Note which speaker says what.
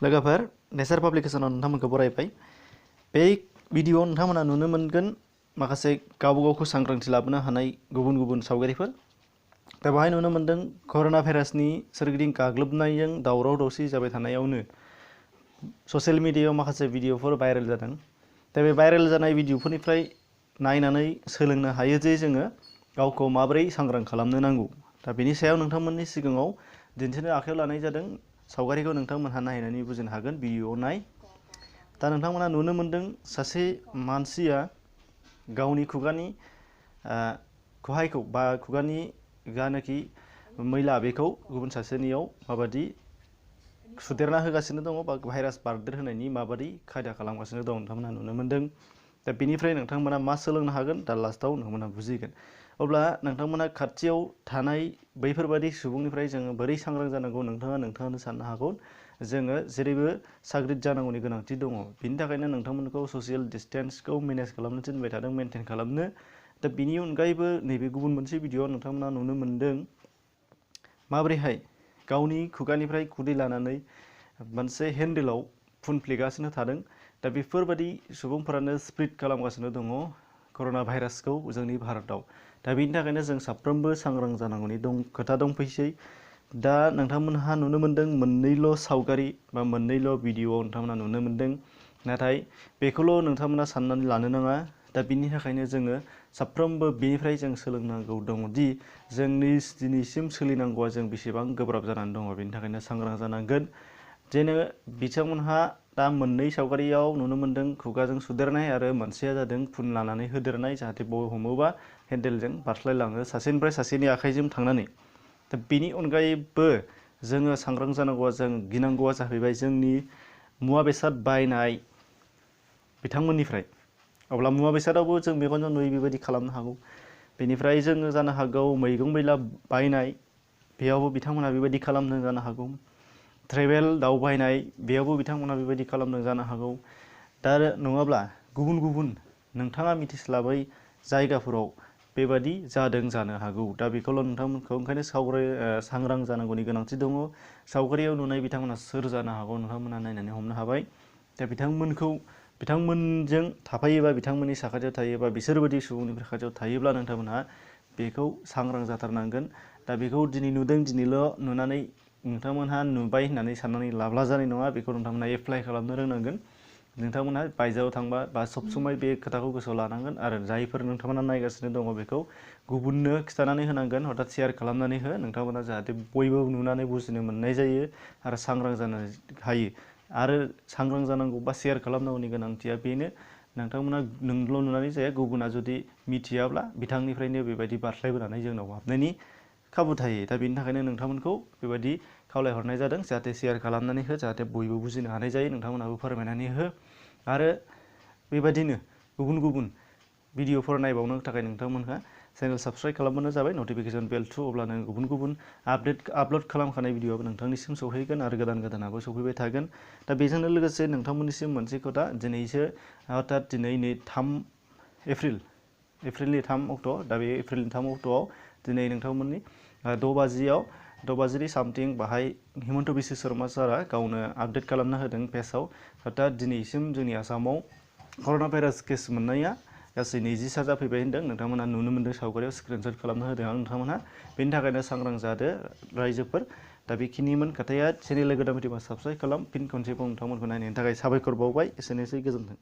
Speaker 1: लोगोफोर नेचार पाब्लिकेशनाव नोंथांमोनखौ बरायबाय। बे भिडिअ'आव नोंथांमोना नुनो मोनगोन माखासे गावखौ सांग्रांथि लाबोनो हानाय गुबुन गुबुन सावगारिफोर। दा बेवहाय नुनो मोनदों कर'ना भाइरासनि सोरगिदिं गाग्लोबनायजों दावराव दावसि जाबाय थानायावनो ससियेल मिडियायाव माखासे भिडिअ'फोर भाइरेल जादों। दा बे भाइरेल जानाय भिडिअ'फोरनिफ्राय नायनानै सोलोंनो हायो जे जोङो गावखौ माबोरै सांग्रां खालामनो नांगौ। दा बेनि सायाव नोंथांमोननि सिगाङाव दिन्थिनो आखायाव लानाय जादों। सावगारिखौ नोंथांमोनहा नायनानै बुजिनो हागोन भिडिअ'आव नाय। दा नोंथांमोना नुनो मोनदों सासे मानसिया गावनि खुगानि खहायखौ बा खुगानि जानाखि मैला बेखौ गुबुन सासेनियाव माबादि सुदेरना होगासिनो दङ बा भाइरास बारदेरहोनायनि माबादि खायदा खालामगासिनो दं नोंथांमोना नुनो मोनदों। दा बेनिफ्राय नोंथांमोना मा सोलोंनो हागोन दा लास्टआव नोंथांमोना बुजिगोन। अब्ला नोंथांमोना खाथियाव थानाय बैफोरबादि सुबुंनिफ्राय जोङो बोरै सांग्रां जानांगौ नोंथाङानो साननो हागौ। जोङो जेरैबो साग्रिद जानांगौनि गोनांथि दङ। बिनि थाखायनो नोंथांमोनखौ ससियेल डिस्टेन्सखौ मेनेज खालामनो थिनबाय थादों, मेनटेन खालामनो। दा बिनि अनगायैबो नैबे गुबुन मोनसे भिडिअ'आव नोंथांमोना नुनो मोनदों माबोरैहाय गावनि खुगानिफ्राय खुदै लानानै मोनसे हेन्डेलाव फुनफ्लेगासिनो थादों। दा बेफोरबादि सुबुंफोरानो स्प्रेड खालामगासिनो दङ कर'ना भाइरासखौ जोंनि भारतआव। दा बेनि थाखायनो जों साफ्रोमबो सांग्रां जानांगौनि खोथा दंफैसै। दा नोंथांमोनहा नुनो मोनदों मोननैल' सावगारि बा मोननैल' भिडिअ'आव नोंथांमोना नुनो मोनदों। नाथाय बेखौल' नोंथांमोना साननानै लानो नाङा। दा बिनि थाखायनो जोङो साफ्रोमबो बेनिफ्राय जों सोलोंनांगौ दङदि जोंनि दिनैसिम सोलिनांगौआ जों बेसेबां गोब्राब जानानै दङ। बेनि थाखायनो सांग्रां जानांगोन। जेन' बिथांमोनहा दा मोननै सावगारियाव नुनो मोनदों खुगाजों सुदेरनाय आरो मोनसेया जादों फुन लानानै होदेरनाय, जाहाथे बबे हमोबा हेन्डेलजों बारस्लायलाङो सासेनिफ्राय सासेनि आखाइजों थांनानै। दा बेनि अनगायैबो जोङो सांग्रां जानांगौआ जों गिनांगौआ जाहैबाय जोंनि मुवा बेसाद बायनाय बिथांमोननिफ्राय। अब्ला मुवा बेसादावबो जों मेगनजों नुयै बेबायदि खालामनो हागौ। बेनिफ्राय जोङो जानो हागौ मैगं मैला बायनाय, बेयावबो बिथांमोनहा बेबायदि खालामदों जानो हागौ। ट्रेभेल दावबायनाय, बेयावबो बिथांमोनहा बेबायदि खालामदों जानो हागौ। दा नङाब्ला गुबुन गुबुन नोंथाङा मिथिस्लाबै जायगाफोराव बेबादि जादों जानो हागौ। दा बेखौल' नोंथांमोनखौ ओंखायनो सांग्रां जानांगौनि गोनांथि दङ। सावगारियाव नुनाय बिथांमोना सोर जानो हागौ नोंथांमोना नायनानै हमनो हाबाय। दा बिथांमोनजों थाफायोबा, बिथांमोननि साखाथियाव थायोबा, बिसोरबायदि सुबुंनि खाथियाव थायोब्ला नोंथांमोनहा बेखौ सांग्रां जाथारनांगोन। दा बेखौ दिनै नुदों, दिनैल' नुनानै नोंथांमोनहा नुबाय होननानै साननानै लाब्ला जानाय नङा। बेखौ नोंथांमोनहा एप्लाइ खालामनो रोंनांगोन। नोंथांमोनहा बायजोआव थांबा बा सब समाय बे खोथाखौ गोसोआव लानांगोन आरो जायफोर नोंथांमोना नायगासिनो दङ बेखौ गुबुननो खिन्थानानै होनांगोन, हथात शेयार खालामनानै हो। नोंथांमोना जाहाथे बयबो नुनानै बुजिनो मोननाय जायो आरो सांग्रां जानो हायो। आरो सांग्रां जानांगौ बा शेयार खालामनांगौनि गोनांथिया बेनो, नोंथांमोना नोंल' नुनानै जाया, गुबुना जुदि मिथियाब्ला बिथांनिफ्रायनो बेबायदि बारस्लायबोनानै जोंनाव हाबनायनि खाबु थायो। दा बेनि थाखायनो नोंथांमोनखौ बेबायदि खावलायहरनाय जादों, जाहाथे शेयार खालामनानै हो, जाहाथे बयबो बुजिनो हानाय जायो। नोंथांमोनहाबो फोरमायनानै हो। आरो बेबायदिनो गुबुन गुबुन भिडिअ'फोर नायबावनो थाखाय नोंथांमोनहा चेनेल साबस्क्राइब खालामबानो जाबाय, नटिफिकेसन बेल थ्रु। अब्लानो गुबुन गुबुन आपल'ड खालामखानाय भिडिअ'आबो नोंथांनिसिम सौहैगोन आरो गोदानाबो सौफैबाय थागोन। दा बेजोंनो लोगोसे नोंथांमोननिसिम मोनसे खोथा, दिनै 3 एप्रिलनि 3 अक्ट'। दा बे एप्रिलनि 3 अक्ट'आव दिनै नोंथांमोननि 6 बाजि सामथिं बाहाय हिमन्त बिश्व शर्मा सारआ गावनो आपडेट खालामना होदों पेजआव। दा दिनैसिम जोंनि आसामाव कर'ना भाइरास केस मोननाया गासै 20सा जाफैबाय होन्दों। नोंथांमोना नुनो मोन्दों सावगारियाव, स्क्रिनशट खालामना होदों आं नोंथांमोनहा। बेनि थाखायनो सांग्रां जादो रायजोफोर। दा बेखिनिमोन खोथाया। चेनेल गोदान फैदोंबा साबस्क्राइब खालाम। फिन खनसेबाव नोंथांमोनखौ नायनायनि थाखाय साबायखर बावबाय। एसेनोसै, गोजोन्थों।